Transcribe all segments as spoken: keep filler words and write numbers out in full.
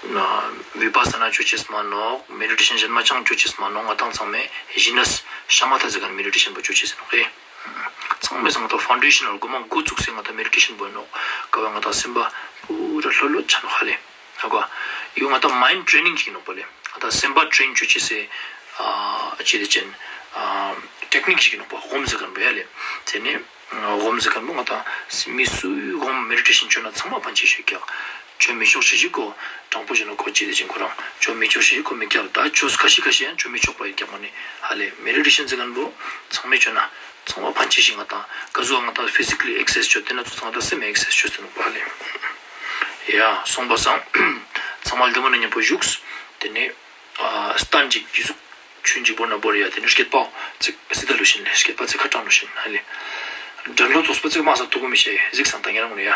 ན་བི་པ་ས་ན་ཅོ་ཅེས་མ་ནོག་མེ་ཌི་ཊེ་ཤན་ཞན་མ་ཅང་ཅོ་ཅེས་མ་ནོག་ང་དང་ཚང་མས་ཞི་ནས་ཤ་མ་ཐ་ཟེར་ཁན་མེ་ཌི་ཊེ་ཤན་པོ་ཅོ་ཅེས་ནོག་ཧེ། ཚང་མས་སང་ད་ཕའུན་ཌེ་ཤན་ལ་གོ་མ་འགོ་བཙུགས་སེ་ང་དང་མེ་ཌི་ཊེ་ཤན་པོ་ཨིན་ནོག་ཀ་བོའེ་ང་དང་སེམས་པ་པུ་ར་ལྷོད་ལྷོད་ཆ་ནོག་ཧ་ལེ། ཧ་གོ། ཡོ་ང་དང་མའིན་ཌ་ཊྲེ་ནིང་ཞིག་ནོག་པ་ལེ། ང་དང་སེམས་པ་ཊྲེན་ཅོ་ཅེས་སི་ཨ་ཅི་ལེ་ཅན་ཨ་ཊེག་ནིག་ཞིག་ནོག་པ་སྒོམ་ཟེར་ཁན་པོ་ཡ་ལེ། ཏེ་ནེ་སྒོམ་ཟེར་ཁན་པོ་ང་དང་མི་སུ་སྒོམ་མེ་ཌི་ཊེ་ཤན་ཅོ་ན་ཚང་མ་ཕན་ཆེ་ཤེས་ཀྱག་ཅོ་མི་ཆོག་ཤེས་ཤིག་གོ། དྲང་པོ་ཞུ་ན་ཁོ་ཅི་ལེ་ཅན་ཁོ་རང་ཅོ་མི་ཆོག་ཤེས་ཤིག་གོ་མི་ཀྱག་ད་ཅོས་ཁ་ཤས་ཁ་ཤས་ཡང་ཅོ་མི་ཆོག་པ་ཡོད་ཀྱག་མ་ནེ་ཧ་ལེ། མེ་ཌི་ཊེ་ཤན་ཟེར་ཁན་པོ་ཚང་མས་ཅོ་ན་ཚང་མ་ཕན་ཆེ་ཤེས། ང་དང་ཀ་ཟུག་ང་དང་ཕི་ཟི་ཀ་ལི་ཨེག་སར་སའིཛ་ཅོས་ཏེ་ན་ཚོ་ཚང་མ་ད་སེམས་ཨེག་སར་སའིཛ་ཅོས་ཏེ་ནོག་པ་ཧ་ལེ། ཡ་སོང་པ་སང་ཚང་མ་ལྡེ་མོ་ན་ཉམ་པོ་བཞུགས། ཏེ་ནེ་ཨ་སྟན་ཅིག་གི་ཟུག་ཆུན་ཅིག་བོར་ན་བོར་ཡ། ཏེ་ནེ་སྐེད་པ་ཚིག་སི་ད་ལུ་ཤིན་ལེ། སྐེད་པ་ཚིག་ཁ་ཏང་ལུ་ཤིན་ཧ་ལེ། དྲན་ལོ་ཙོགས་པ་ཚིག་མ་ས་ཐུག་གོ་མི་ཤེས་གཟིགས་སང་ད་ཉེ་རང་ནེ་ཡ།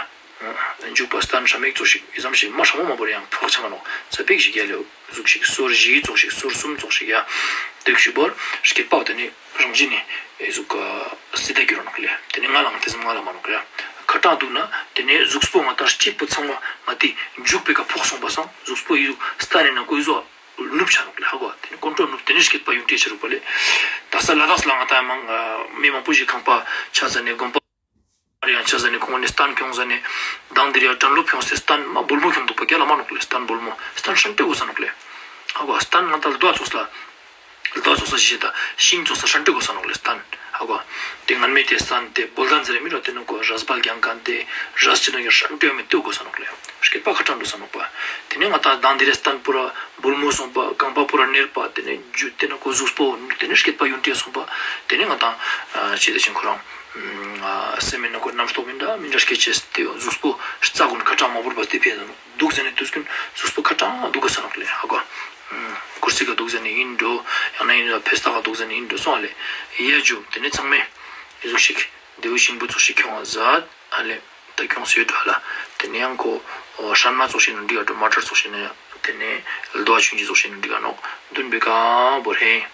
འཇུག་པ་སྟན་ཧྲ་མིག་ཙོགས་ཤིག་ཨི་ཙམ་ཞིག་མ་ཧྲ་མོ་མ་བོར་ཡང་ཕོག་ཆ་མ་ནོག་ཙ་པིག་ཞིག་ཡ་ལེ་ཟུག་ཤིག་སོར་བཞི་ཙོགས་ཤིག་སོར་གསུམ་ཙོགས་ཤིག་ཡ། ཏེ་ཞིག་བོར་སྐེད་པ་ཏེ་ནེ་རང་བཞིན་ནེ་ཨེ་ཟུག་སི་ད་གྱུར་ར་ནོག་ལེ། ཏེ་ནེ་ང་ལའང་ཏེ་ཙམ་ང་ལ་མ་ནོག་ཡ། ཁ་ཏང་དུག་ན་ཏེ་ནེ་ཟུགས་པོ་ང་ད་སྐྱིད་པོ་ཚང་མ་ང་ཏེ་འཇུག་པའི་ཀ་ཕོག་སོང་པ་སང་ཟུགས་པོ་ཨི་ཟུག་སྟན་ནེ་ན་ཀོ་ཨི་ཟུག་ནུབ་ཆ་ནོག་ལེ། ཧ་གོ། ཏེ་ནེ་ཀོན་ཊོལ་ནུབ་ཏེ་ནེ་སྐེད་པ་ཡུན་ཏེ་ཆ་རུག་པ་ལེ། ད་ས་ལ་དྭགས་ལ་ང་ད་མང་མི་མང་པོ་ཞིག་ཁང་པ་ཆ་ཟ་ནེ་དགོན་པ་རེ་ཡང་ཆ་ཟ་ནེ་ཁོང་ནེ་སྟན་ཁྱོང་ཟ་ནེ་དང་དེ་རེ་ཡ་དྲན་ལོ་ཁྱོང་སྟེ་སྟན་མ་བུལ་མོ་ཁྱོང་དུག་པ་རྒྱ་ལ་མ་ནོག་ལེ། སྟན་བུལ་མོ་སྟན་ཧྲན་ཏེ་གོས་ས་ནོག་ལེ། ཧ་གོ། སྟན་ང་ད་ལྡོ་ཙོགས་ལ་ལྡོ་ཙོགས་ལ་ཞིག་ད་ཤིང་ཙོགས་ལ་ཧྲན་ཏེ་གོས་ས་ནོག་ལེ་སྟན། ཧ་གོ། ཏེ་ངན་མེད་ཏེ་སྟན་ཏེ་བོལ་དན་ཟེར་མི་རོ་ཏེ་ནོ་ཀོ་རས་བལ་རྒྱང་ཁན་ཏེ་རས་ཅི་ནོ་ཡ་ཧྲན་ཏེ་མེད་ཏེ་གོས་ས་ནོག་ལེ། སྐེད་པ་ཁ་ཏང་དུག་ས་ནོག་པ། ཏེ་ནེ་ང་ད་དང་དེ་རེ་སྟན་པུ་ར་བུལ་མོ་སོང་པ་རྐང་པ་པུ་ར་ནེར་པ་ཏེ་ནེ་ཇུ་ཏེ་ནོ་ཀོ་ཟུགས་པོ་ཏེ་ནེ་སྐེད་པ་ཡུན་ཏེ་སོང་པ། ཏེ་ནེ་ང་ད་ཅི་ཏེ་ཆེན་ཁོ་རང་སེམས་མེད་ན་ཁོ་རྣམ་རྟོག་མི་འདྲ་མི་འདྲ་སྐྱེ་ཅེས་ཏེ་ཟུགས་པོ་རྩ་ཀུན་ཁ་ཏང་མ་བོར་བ་སྟེ་ཕེ་ཟ་ནོག་དུག་ཟེར་ནེ་དུས་ཀུན་ཟུགས་པོ་ཁ་ཏང་དུག་ག་ས་ནོག་ལེ། ཧ་གོ། ཀུར་སི་ག་དུག་ཟེར་ནེ་ཨིན་འགྲོ། ཡང་ན་ཨིན་ཕེ་སྟག་ག་དུག་ཟེར་ནེ་ཨིན་འགྲོ་སོང་ལེ། ཡ་ཇུ་ཏེ་ནེ་ཚང་མས་ཨི་ཟུག་ཤིག་དེའུ་ཤིང་བུ་ཙོགས་ཤིག་ཁྱོང་ཟ་ཨ་ལེ། ད་ཁྱོང་སེ་འགྲོ་ལ། ཏེ་ནེ་ཡང་ཁོ་ཧྲན་མ་ཙོགས་ཤིག་ནི་འགྲིག་ག་འགྲོ་མ་ཊར་ཙོགས་ཤིག་ནི་ཡང་ཏེ་ནེ་ལྡོ་ཆུན་ཅི་ཙོགས་ཤིག་ནི་འགྲིག་ག་ནོག་དུན་པེ་ཀ་བོར་ཧེ།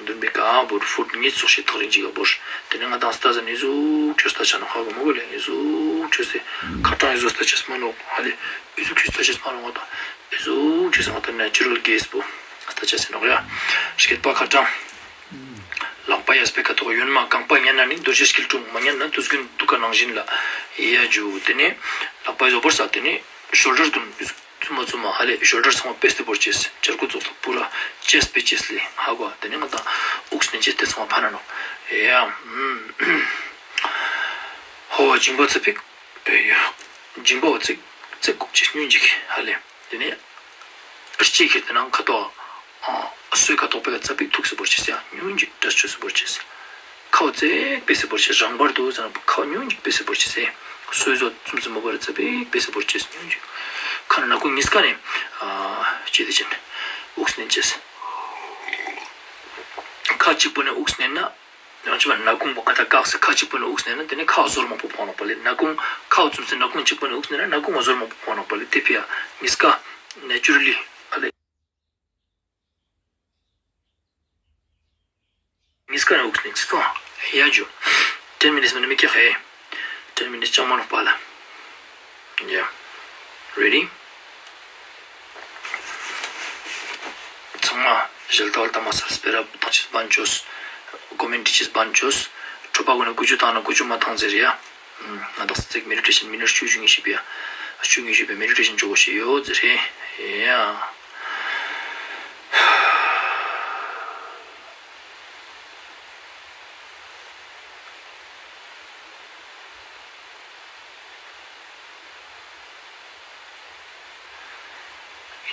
དུན་པེ་ཀ་བོར་ཕུཊ་ཉིས་ཙོགས་ཤིག་ཐག་རིང་ཅིག་ག་བོར། ཏེ་ནེ་ང་ད་སྟ་ཟ་ནེ་ཨི་ཟུག་ཁྱོ་སྟ་ཆ་ནོག་ཧ་གོ་མ་གོ་ལེ། ཨི་ཟུག་ཁྱོ་སྟེ་ཁ་ཏང་ཨི་ཟུག་སྟ་ཆེས་མ་ནོག་ཧ་ལེ། ཨི་ཟུག་ཁྱོ་སྟ་ཆེས་མ་ནོག་ང་ད་ཨི་ཟུག་ཁྱོ་སྟ་ང་ད་ནེ་ཅུ་རལ་གེས་པོ་སྟ་ཆེས་ནོག་ཡ། སྐེད་པ་ཁ་ཏང་། ལག་པ་གཡས་པའི་ཁ་ཐོག་གཡོན་མ་རྐང་པ་ཉན་ན་ནི་རྡོ་རྗེ་སྐྱིལ་ཀྲུང་། མ་ཉན་ན་དུས་རྒྱུན་དུག་ག་ནང་བཞིན་ལ། ཡ་ཇུ་ཏེ་ནེ་ལག་པ་ཡོ་བོར་ས་ཏེ་ནེ་ཤོལ་ཌར་ཀུན་ཙུམ་མ་ཙུམ་མ་ཧ་ལེ་ཤོལ་ཌར་ཚང་མ་པེས་ཏེ་བོར་ཅེས། ཅར་ཀུ་ཙོགས་ལ་པུ་ར་ཅེས་པེ་ཅེས་ལེ་ཧ་གོ། ཏེ་ནེ་ང་ད་དབུགས་ནེན་ཅེས་ཏེ་ཚང་མ་ཕན་ན་ནོག་ཡ། ཧོ་ཇིང་པ་ཚ་པིག་ཡ། ཇིང་པ་བ་ཚིག་ཚིག་གུག་ཅེས་ཉུན་ཅིག་ཧ་ལེ། ཏེ་ནེ་ཨ་ཅེ་ཁེ་ཏེ་ནང་ཁ་ཏོ་ཨ་སོའི་ཁ་ཏོག་པེ་ཀ་ཙ་པིག་ཐུག་སེ་བོར་ཅེས་ཡ། ཉུན་ཅིག་དྲས་ཆོས་སེ་བོར་ཅེས། ཁའོ་ཙེག་པེ་སེ་བོར་ཅེས། རང་བར་དུ་ཟ་ན་ཁའོ་ཉུན་ཅིག་པེ་སེ་བོར་ཅེས། སོའི་ཟོ་ཙུམ་ཙུམ་མ་བོར་ཙ་པིག་པེ་སེ་བོར་ཅེས་ཉུན་ཅིག། ཁ་ན་ན་ཁུང་ཉིས་ཀ་ནེ་ཨ་ཅི་ཏེ་ཅན་དབུགས་ནེན་ཅེས། ཁ་ཅིག་པོ་ནེ་དབུགས་ནེན་ན། ཡང་ཅི་བ་ན་ཁུང་པོ་ཀ་ད་བཀག་སེ་ཁ་ཅིག་པོ་ནེ་དབུགས་ནེན་ན་ཏེ་ནེ་ཁ་ཟོར་མང་པོ་ཕོག་ནོག་པ་ལེ། ན་ཁུང་ཁ་བཙུམས་སེ་ན་ཁུང་ཅིག་པོ་ནེ་དབུགས་ནེན་ན་ན་ཁུང་ཟོར་མང་པོ་ཕོག་ནོག་པ་ལེ། ཏེ་ཕི་ཡ་ཉིས་ཀ་ནེ་ཅུ་ར་ལི་ཨ་ལེ། ཉིས་ཀ་ནེ་དབུགས་ནེན་ཅེས་སོང་། ཡ་ཇུ། ཊེན་མི་ནིཊས་མ་ནེ་མི་ཀྱག་ཧེ། ཊེན་མི་ནིཊས་ཅང་མ་ནོག་པ་ལ། ཡ། རེ་ཌི། ཚང་མ་ཞལ་ཏ་ཝལ་ཏ་མ་སལ་སྤེ་ར་ཏང་ཅེས་བན་ཅོས། ཀོ་མེན་ཊི་ཅེས་བན་ཅོས། ཁྲོ་པ་གུན་ནི་ཀུ་ཅོ་ཏང་ན་ཀུ་ཅོ་མ་ཏང་ཟེར་ཡ། ང་དག་ས་ཚིག་མེ་ཌི་ཊེ་ཤན་མི་ནཊ་བཅུ་བཅུ་ཉི་ཤུ་པའི་བཅུ་ཉི་ཤུ་པའི་མེ་ཌི་ཊེ་ཤན་ཅོ་གོས་ཤེས་ཡོད་ཟེར་ཧེ། ཡ།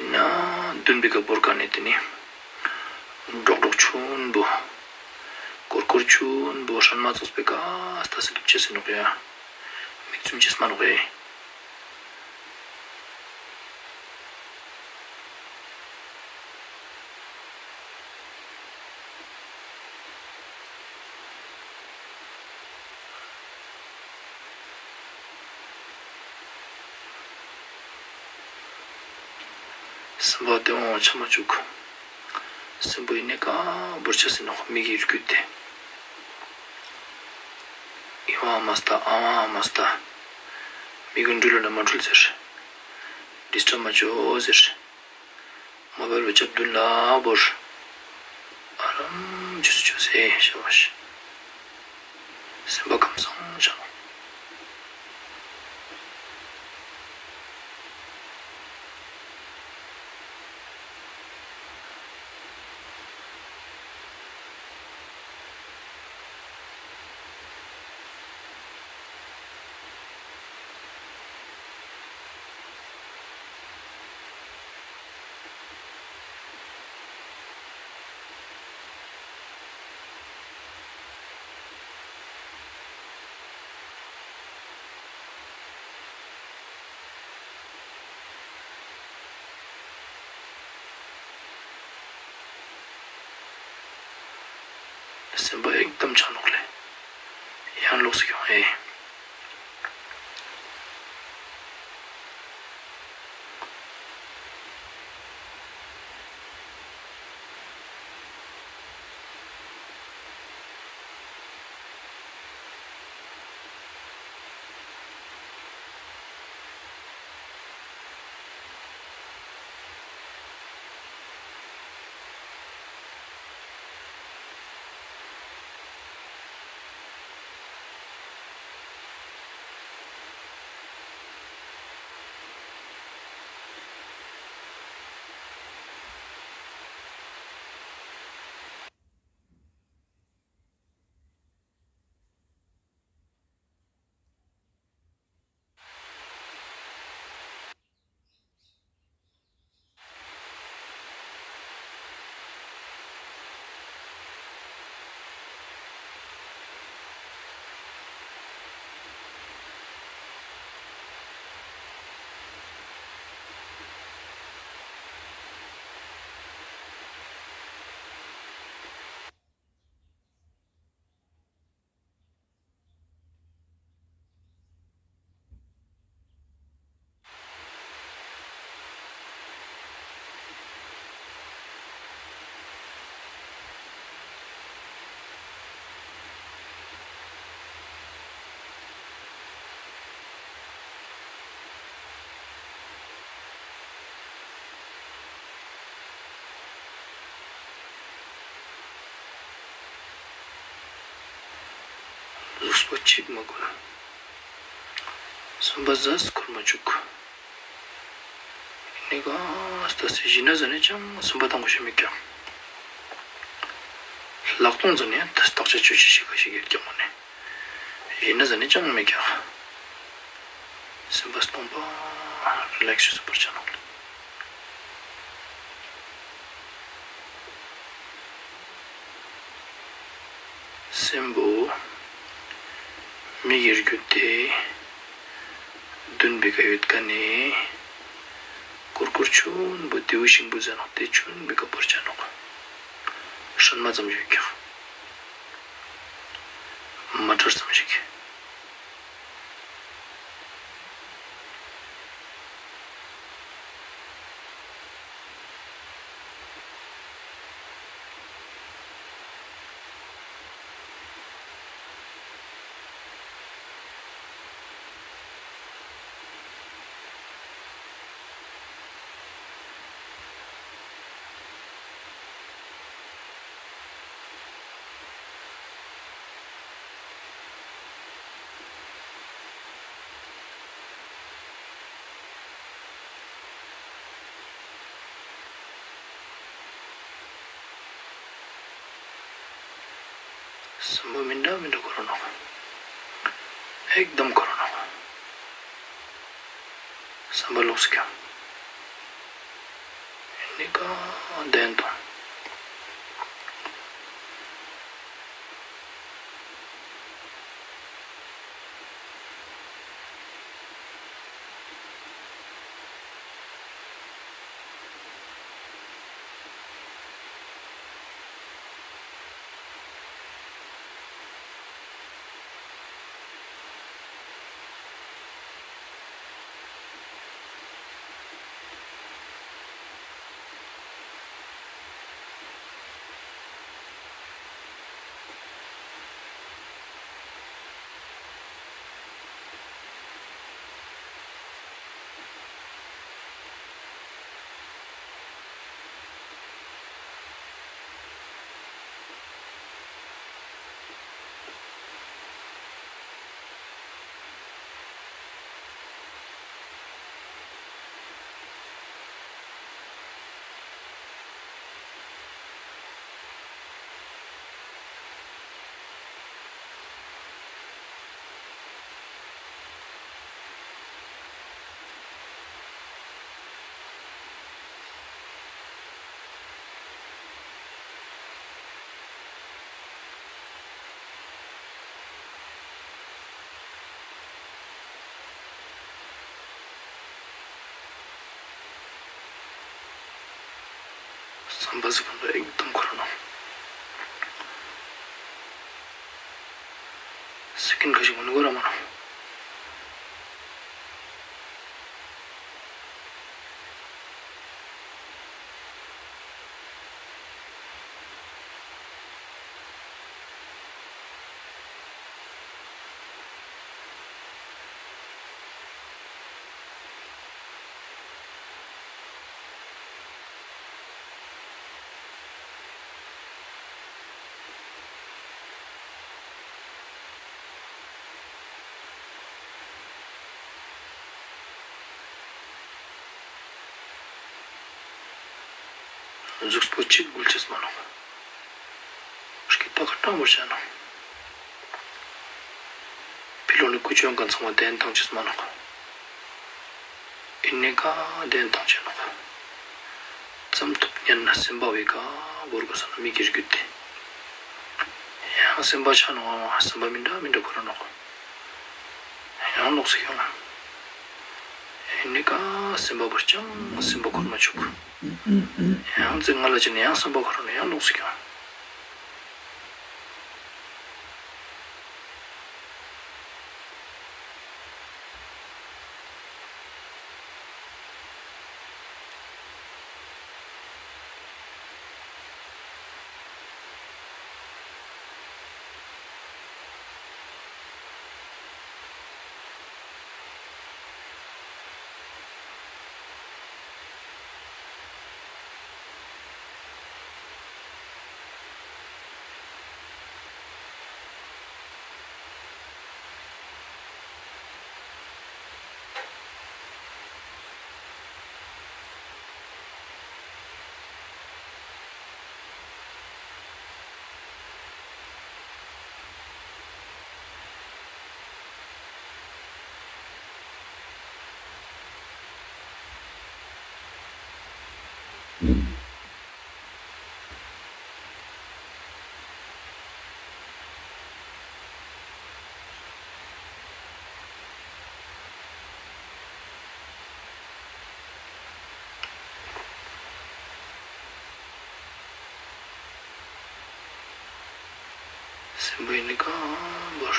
ཨིན་ན་དུན་པེ་ཀ་བོར་ཀ་ནེ་ཏེ་ནེ་གྲོག་གྲོག་ཆུན་པོ་ཀོར་ཀོར་ཆུན་པོ་ཧྲན་མ་ཙོགས་པེ་ཀ་སྟ་སེ་དུག་ཅེས་སེ་ནོག་ཡ། མིག་བཙུམ་ཅེས་མ་ནོག་ཡ། སེམས་པ་བདེ་བོ་ཆ་མ་བཅུག། སེམས་པོ་ཨིན་ནེ་ཀ་བོར་ཆ་སེ་ནོག་མིག་གི་རྒྱུད་དེ། ཨི་བ་མ་སྟ་ཨ་བ་མ་སྟ། མི་གུན་འགྲུལ་ལ་མ་འགྲུལ་ཟེར། ཌིས་ཊབ་མ་ཅོ་ཟེར། མ་འབལ་བའི་རྒྱབ་མདུན་ལ་བོར། ཨ་རམ་ཅོས་ཅོས་ཨེ་ཤ་བ་ཤ། སེམས་པ་ཁམས་བཟང་ཆ་ནོག། སེམས་པ་ཨེག་དམ་ཆ་ནོག་ལེ། ཡང་ལོགས་སུ་ཁྱོང་ཨེ། གཟུགས་པོ་གཅིག་མ་གོན། སུམ་པ་ཟས་ཁུར་མ་བཅུག། ཨི་ནི་ག་ལྟ་སེ་ཞི་ན་ཟ་ནེ་ཅང་སུམ་པ་དང་གོ་ཤེས་མེད་ཀྱག། ལག་སྟོང་ཟ་ནེ་ཏ་སྟག་ཆ་ཆུ་ཆི་ཤི་ཁ་ཤི་གེར་ཀྱང་མོ་ནེ། ཞི་ན་ཟ་ནེ་ཅང་མེད་ཀྱག། སེམས་པ་སྟོང་པ་རི་ལེགས་སུ་བར་ཆ་ནོག་ལེ། སེམས་པོ་མིག་གི་རྒྱུད་དེ་མདུན་པེ་ཀ་ཡོད་ཀ་ནེ་ཀུར་ཀུར་ཆུན་པོ་དེའུ་ཤིང་བུ་ཟེར་ནོག། དེ་ཆུན་པེ་ཀ་བར་ཆ་ནོག། སྲན་མ་ཙམ་ཞིག་ཀྱག། མ་དྲར་ཙམ་ཞིག། སམ་བྷ་མི་འདྲ་མི་འདྲ་ཁོ་རང་ནོག། ཨེག་དམ་ཁོ་རང་ནོག། སམ་བྷ་ལོགས་སུ་ཁྱོང་། ཨི་ནི་ཀ་བདེན་དང་། སམ་པ་ཟེར་ཁན་པོ་ཨེག་དམ་ཁོ་རང་ནོག། སེ་ཀེན་ཁ་ཅིག་མ་ནི་གོ་ར་མ་ནོག། གཟུགས་པོ་ཅིག་འགུལ་ཅེས་མ་ནོག། སྐེད་པ་ཁ་ཏང་བོར་ཆ་ནོག། ཕི་ལོག་ནེ་ཀུ་ཅོ་ཡོང་ཁན་ཚང་མ་གདན་ཐང་ཅེས་མ་ནོག། ཨིན་ནི་ཀ་གདན་ཐང་ཅེས་ནོག། ཙམ་ཐུབ་ཉན་ན་སེམས་པ་བོའི་ཀ་བོར་གོས་ས་ན་མི་སྒེར་རྒྱུད་དེ། ཡང་སེམས་པ་ཆ་ནོག། སེམས་པ་མི་འདྲ་མི་འདྲ་ཁོ་རང་ནོག། ཡང་ལོགས་སེ་ཡོང་། ཨིན་ནི་ཀ་སེམས་པ་བོར་ཅང་སེམས་པ་འཁོར་མ་ཆུག། ཡང་ཙིག་ང་ལ་ཅི་ནི་ཡང་སེམས་པ་འཁོར་ནི་ཡང་ལོགས་སེ་ཡོང་། སེམས་པ་ཨིན་ནི་ཀ་བོར།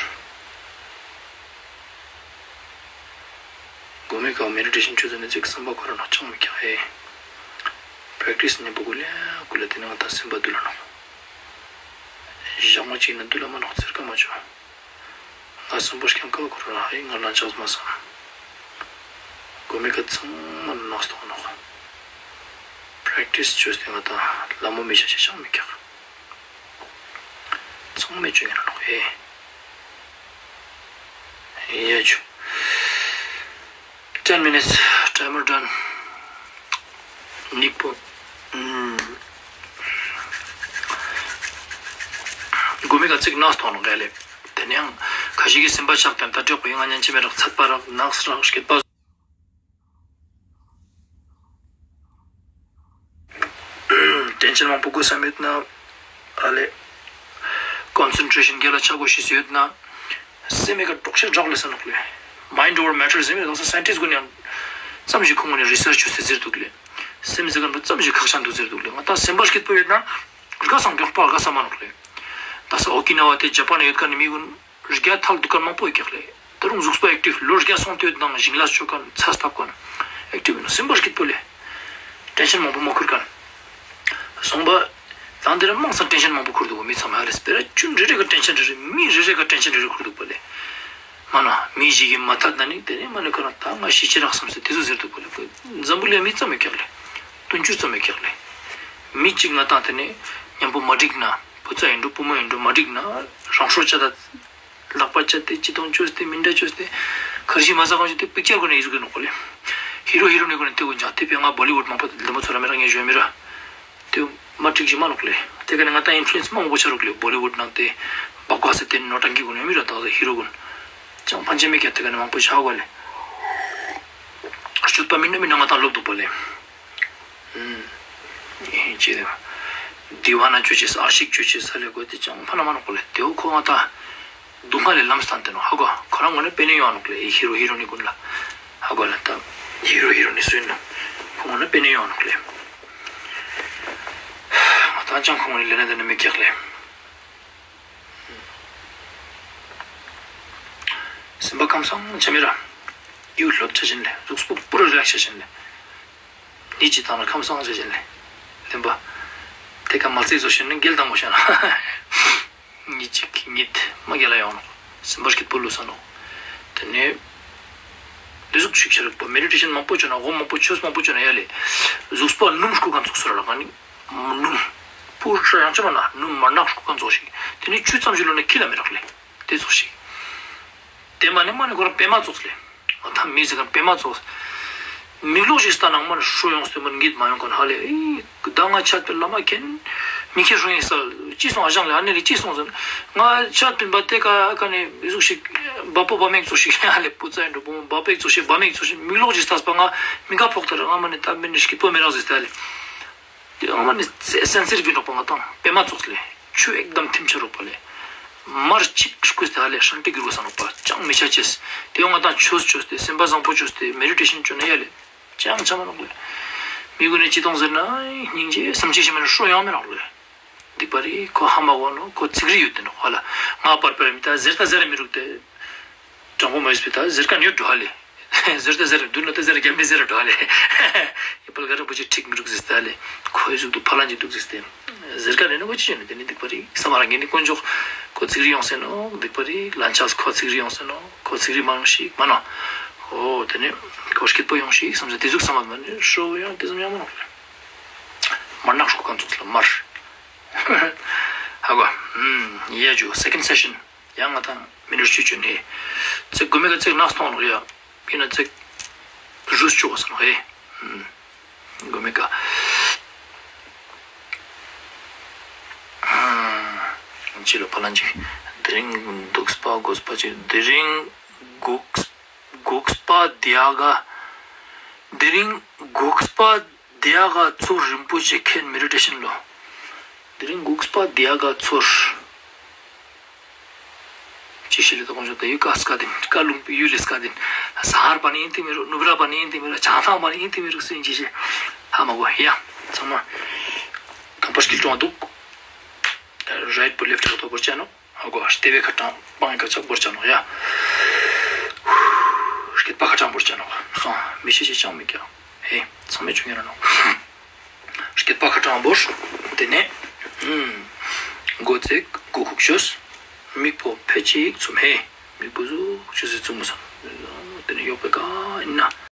གོ་མེ་ཀ་མེ་ཌི་ཊེ་ཤན་ཅོ་ཟ་ནེ་ཅིག་སམ་པ་ཁོ་རང་ནོག་ཅང་མི་ཁྱག་ཧེ། པྲེག་ཊིས་ཉམ་པོ་གུ་ལེ་གུ་ལེ་ཏེ་ནེ་ང་ཏང་སེམས་པ་དུལ་ལ་ནོག། ཞག་མ་ཅིག་ན་དུལ་ལ་མ་ནོག་ཚེར་ཀ་མ་ཅོ། ང་སམ་པ་ཤ་ཁྱང་ཀ་ཁོ་རང་ཧེ་ང་ལ་ཅག་མ་སམ། གོ་མེ་ཀ་ཚང་མ་ནོག་སྟོང་ནོག། པྲེག་ཊིས་ཅོས་ཏེ་ང་ཏང་ལ་མོ་མི་ཤ་ཤ་ཅང་མི་ཁྱག། ཚང་མས་ཅོ་ཉན་ནོག་ཧེ། ཡ་ཇུ། Ten minutes, timer done. ནིག་པོ། གོ་མེ་ཀ་ཚིག་ནགས་ཐོང་ནོག་ག་ལེ། ཏེ་ནེ་ཡང་ཁ་ཤས་ཀྱི་སེམས་པ་ཆགས་ཏེ་ད་དྲེག་པོ་ཡིན་ང་ཉན་ཅི་མེད་རག་ཚད་པ་རག་ནགས་རག་སྐེད་པ། ཊེན་ཤན་མང་པོ་དགོས་ས་མེད་ན། ཨ་ལེ། ཀོན་སེན་ཊྲེ་ཤན་རྒྱལ་ལ་ཆ་དགོས་ཤེས་ཡོད་ན། སེམས་མི་ཀ་དྲོག་ཤེས་དྲག་ལེ་ས་ནོག་ལེ། Mind over matter ཟེར་མི་དང་ས་སའེན་ཊིསཊ་གུན་ཡང་ཙམ་ཞིག་ཁོང་གུན་ནི་རི་སརཆ་ཅོས་ཏེ་ཟེར་འདུག་ལེ། སེམས་ཟེར་ཁན་པོ་ཙམ་ཞིག་ཁག་ཅན་འདུག་ཟེར་འདུག་ལེ། ང་ད་སེམས་པ་སྐྱིད་པོ་ཡོད་ན་རྒས་སང་མགྱོགས་པ་རྒས་ས་མ་ནོག་ལེ། ད་ས་ཨོ་ཀི་ན་ཝ་ཏེ་ཇ་པན་ཡོད་ཁན་ནི་མི་གུན་རྒས་ཐལ་འདུག་ཁན་མང་པོ་ཡོད་ཀྱག་ལེ། ད་རུང་གཟུགས་པོ་ཨེག་ཊིབ་ལོ་རྒས་སོང་སྟེ་ཡོད་ནང་ཞིང་ལས་ཅོ་ཁན་ཚ་སྟབས་ཁན་ཨེག་ཊིབ་ཡིན་ནོག། སེམས་པ་སྐྱིད་པོ་ལེ། ཊེན་ཤན་མང་པོ་མ་ཁུར་ཁན། སོང་པ། ད་འདི་ར་མང་སང་ཊེན་ཤན་མང་པོ་ཁུར་འདུག་གོ་མི་ཚང་མ་ཧ་ལས་སྤེ་ར་ཆུན་རེ་རེ་ག་ཊེན་ཤན་རེ་རེ་མི་རེ་རེ་ག་ཊེན་ཤན་རེ་རེ་ཁུར་འདུག་པ་ལེ། མ་ན་མི་ཞིག་གི་མ་ཐད་ན་ནི་དེ་ནི་མ་ནི་ཁོ་རང་ད་ང་ཤི་ཆེ་རག་བསམ་སེ་དེ་ཚོ་ཟེར་འདུག་པ་ལེ། འཛམ་བུ་གླིང་མི་ཙམ་མེད་ཀྱག་ལེ། དུང་ཕྱུར་ཙམ་མེད་ཀྱག་ལེ། མི་གཅིག་ང་དང་དེ་ནི་མཉམ་པོ་མ་འགྲིག་ན་བུ་ཚ་ཡིན་འགྲོ་བུ་མོ་ཡིན་འགྲོ་མ་འགྲིག་ན་རང་སྲོག་བཅད་ད། ལག་པ་བཅད་དེ་ཅི་དང་བཅོས་ཏེ་མི་འདྲ་བཅོས་ཏེ་ཁར་ཞི་མ་ཟ་གང་བཅོས་ཏེ་པིག་ཅར་གུན་ནི་ཡིད་གུན་ནོག་ལེ། ཧི་རོ་ཧི་རོ་ནི་གུན་ནི་ཏེ་གུན་ཅང་ཏེ་པེ་ང་བོ་ལི་ཝུཌ་མང་པོ་ལེ་མོ་ཚོ་ར་མི་ར་ངས་ཞུ་མི་ར། ཏེ་མ་འགྲིག་ཞིག་མ་ནོག་ལེ། ཏེ་ཀ་ནེ་ང་ཏང་ཨིན་ཕུ་ལུ་ཨེནས་མང་པོ་ཆ་རུག་ལེ། བོ་ལི་ཝུཌ་ནང་ཏེ་བག་བག་སེ་ཏེ་ནོ་ཊང་ཀི་གུན་ནི་མི་ར་ཏང་ཧི་རོ་གུན་ཅང་ཕན་ཆད་མེད་ཀྱག་ཏེ་ཀ་ནེ་མང་པོ་ཆ་གོ་ལེ། སྤྱོད་པ་མི་ནུ་མི་ནུ་ང་ཏང་ལོབ་འདུག་པ་ལེ། ཨུམ། ཅི་རེད། དི་ཝ་ན་ཅོ་ཅེས་ཨ་ཤིག་ཅོ་ཅེས་ས་ལེ་གོ་ཏེ་ཅང་ཕན་མ་ནོག་པ་ལེ། ཏེ་བོ་ཁོ་ང་ཏང་སྡུག་བསྔལ་ལས་ལམ་སྟན་ཏེ་ནོག་ཧ་གོ། ཁོ་རང་ངོས་ནེ་པེ་ནེ་ཡོང་ནོག་ལེ། ཧི་རོ་ཧི་རོ་ནི་གུན་ལ་ཧ་གོ་ལེ། ད་ཧི་རོ་ཧི་རོ་ནི་སུ་ཡིན་ནོག་ཁོ་ངོས་ནེ་པེ་ནེ་ཡོང་ནོག་ལེ། ཨ་ཅང་ཁོང་ནི་ལེ་ན་དེ་ནི་མི་ཀྱག་ལེ། སེམས་པ་ཁམས་སངས་ཆ་མི་ར། ཡུལ་ལོབ་ཆ་བཞིན་ལེ། གཟུགས་པོ་པུ་ར་རི་ལེགས་ཆ་བཞིན་ལེ། ཉིད་ཅི་དང་ན་ཁམས་སངས་ཆ་བཞིན་ལེ། ལེན་པ། དེ་ཀ་མ་ཚེ་བཟོ་བཞིན་ནི་འགལ་དང་མོ་ཤ་ན། ཉིད་ཅིག་ཉིད་མ་རྒྱལ་ལ་ཡོང་ནོག། སེམས་པ་སྐྱིད་པོ་ལུས་ས་ནོག། དེ་ནས་འདི་ཟུག་ཞིག་ཤར་བ་མེ་ཌི་ཊེ་ཤན་མང་པོ་བཅོ་ན་སྒོམ་མང་པོ་ཆོས་མང་པོ་བཅོ་ན་ཡ་ལེ། གཟུགས་པོ་སྣུམ་སྐུ་ཁན་ཚོགས་སུ་ར་ལ་ག་ནི། སྣུམ། པུ་ར་ཡང་ཆ་མ་ན་སྣུམ་མར་ནག་སྐུ་ཁན་ཚོགས་ཤིག། དེ་ནས་ཆུ་ཙམ་ཞིག་ལོ་ན་ཁྱི་ལ་མི་རག་ལེ། དེ་ཚོགས་ཤིག། དེ་མ་ནེ་མ་ནེ་ཁོ་རང་པད་མ་ཚོགས་ལེ། ང་ད་མི་ཟེར་ག་པད་མ་ཚོགས། མིག་ལོག་ཞིག་ལྟ་ན་མ་ནེ་ཧྲོ་ཡོང་སྟེ་མ་ནེ་ངིད་མ་ཡོང་ཁན་ཧ་ལེ། ཨི་ད་ང་ཆད་པའི་བླ་མ་མཁྱེན། མི་ཁྱེར་ཧྲོ་ཡིན་ས། ཅི་སོང་ཨ་ཞང་ལེ་ཨ་ནེ་ལེ་ཅི་སོང་ཟེར། ང་ཆད་པའི་བ་དེ་ཀ་ཀ་ནེ་ཟུག་ཞིག་བ་པོ་བ་མེག་ཚོགས་ཤིག་ཧ་ལེ། བུ་ཚ་ཡིན་འགྲོ་བུ་བ་པེག་ཚོགས་ཤིག་བ་མེག་ཚོགས་ཤིག་མིག་ལོག་ཞིག་ལྟས་པ་ང་མི་དགའ་ཕོག་ཐལ། ང་མ་ནེ་ད་མི་ནི་སྐྱིད་པོ་མི་རག་ཟེར་ཏེ་ཧ་ལེ། དེ་ཨ་མ་ནི་སེན་སི་ཊིབ་ཡིན་ནོག་པ། ང་དང་པད་མ་ཚོགས་ལེ། ཆུ་ཨེག་དམ་ཐིམ་ཆ་རོག་པ་ལེ། མར་ཅིག་སྐུས་ཏེ་ཧ་ལེ་ཧྲང་ཏི་གུར་བ་ས་ནོག་པ། ཅང་མི་ཆ་ཅེས། དེ་ཡང་ང་དང་ཆོས་ཆོས་ཏེ་སེམས་པ་བཟང་པོ་ཆོས་ཏེ་མེ་ཌི་ཊེ་ཤན་ཆོས་ན་ཡ་ལེ། ཅང་ཆ་མ་ནོག་ལེ། མི་གུན་ནི་ཅི་གཏོང་ཟེར་ན་སྙིང་རྗེ་སེམས་ཅན་ཞིག་མ་ནེ་ཧྲོ་ཡང་མི་ནོག་ལེ། སྡིག་པ་རེ་ཁོ་ཧ་མ་གོ་ནོག། ཁོ་ཚིག་རི་ཡོད་དེ་ནོག་ཧ་ལ། ང་པར་པར་མི་ད་ཟེར་ད་ཟེར་མི་རུག་སྟེ། དྲང་པོ་མ་ཡིན་པའི་ད་ཟེར་ཁན་ཡོད་འགྲོ་ཧ་ལེ། ཟེར་ད་ཟེར་དུ་ན་ད་ཟེར་རྒྱ་མི་ཟེར་འགྲོ་ཧ་ལེ། ཡེ་པལ་ག་ར་པོ་ཅི་ཁྲིག་མི་རུག་ཟེར་ད་ལེ། ཁོའི་གཟུགས་དུ་ཕ་ལན་ཅིག་འདུག་ཟེར་ཏེ། ཟེར་ཁན་ཡོད་ན་པོ་ཅི་ཡོད་ན་དེ་ནི་སྡིག་པ་རེ་བསམ་མ་རང་ངེ་ནི་དཀོན་མཆོག་ཁོ་ཚིག་རི་ཡོང་ཟེར་ནོག། སྡིག་པ་རེ་ལན་ཆགས་ཁོ་ཚིག་རི་ཡོང་ཟེར་ནོག། ཁོ་ཚིག་རི་མ་ཡོང་ཞིག་མ་ནོག། འོ་དེ་ནི་ཁོ་སྐྱིད་པོ་ཡོང་ཞིག་བསམ་ཟེར་དེ་ཟུག་བསམ་མ་ནི་ཧྲོ་ཡང་དེ་ཙམ་ཡང་མ་ནོག། མར་ནག་ཧྲོ་ཁན་ཚོགས་ལ་མར། ཧ་གོ། ཡ་ཇུ་སེ་ཀེན་ཌ་སེ་ཤན། ཡང་ང་དང་མི་ནུར་ཆུ་ཆུ་ནེ། ཚེག་གོ་མེ་ཀ་ཚེག་ནག་སྟོང་ནོག་ཡ། ཡིན་ན་ཚེག་རུས་ཆོག་སོང་ཧེ། གོ་མེ་ཀ། ཅི་ལོ་ཕ་ལན་ཅིག། དེ་རིང་འདུག་པ་དགོས་པ་ཅིག། དེ་རིང་འགུགས་འགུགས་པ་དེ་ཡ་ག། དེ་རིང་འགུགས་པ་དེ་ཡ་ག་ཚོར་རིན་པོ་ཆེ་མཁྱེན་མེ་ཌི་ཊེ་ཤན་ལོ། དེ་རིང་འགུགས་པ་དེ་ཡ་ག་ཚོར། ཅི་ཞིག་ལས་ད་གོང་ཞོག་ད་ཡུལ་ཀ་སྐད་དེ་ཀ་ལུང་པའི་ཡུལ་ལས་སྐད་དེ་ས་ཧར་པ་ནི་ཡིན་ཏེ་མི་རུག། ནུབ་ར་པ་ནི་ཡིན་ཏེ་མི་རུག། བྱང་ཐང་པ་ནི་ཡིན་ཏེ་མི་རུག་སུ་ཡིན་ཅི་ཞིག་ཧ་མ་གོ་ཡ། ཚང་མ་གང་པར་སྐྱིད་ཀྲོང་འདུག། རའིཊ་པོ་ལེཕཊ་ཀ་ཐོག་བོར་ཆ་ནོག། ཧ་གོ་ཨ་ལྟེ་བའི་ཁ་གྲངས་སྤང་ཡི་ཁ་ཆག་བོར་ཆ་ནོག་ཡ། སྐྱིད་པ་ཁ་གྲངས་བོར་ཆ་ནོག། སོང་མི་ཤེས་ཤེས་ཅང་མི་ཀྱང་ཧེ་ཚང་མས་ཆུང་ངེ་ར་ནོག། སྐྱིད་པ་ཁ་གྲངས་བོར། དེ་ནས་མགོ་ཚེག་མགོ་ཁུག་ཤོས། མིག་པོ་ཕེ་ཅིག་ཚུམ་ཧེ། མིག་པོ་ཟུག་ཤོས་སི་ཚུམ་མོ་སམ། དེ་ནས་ཡོག་པའི་ཀ་ཡིན་ན།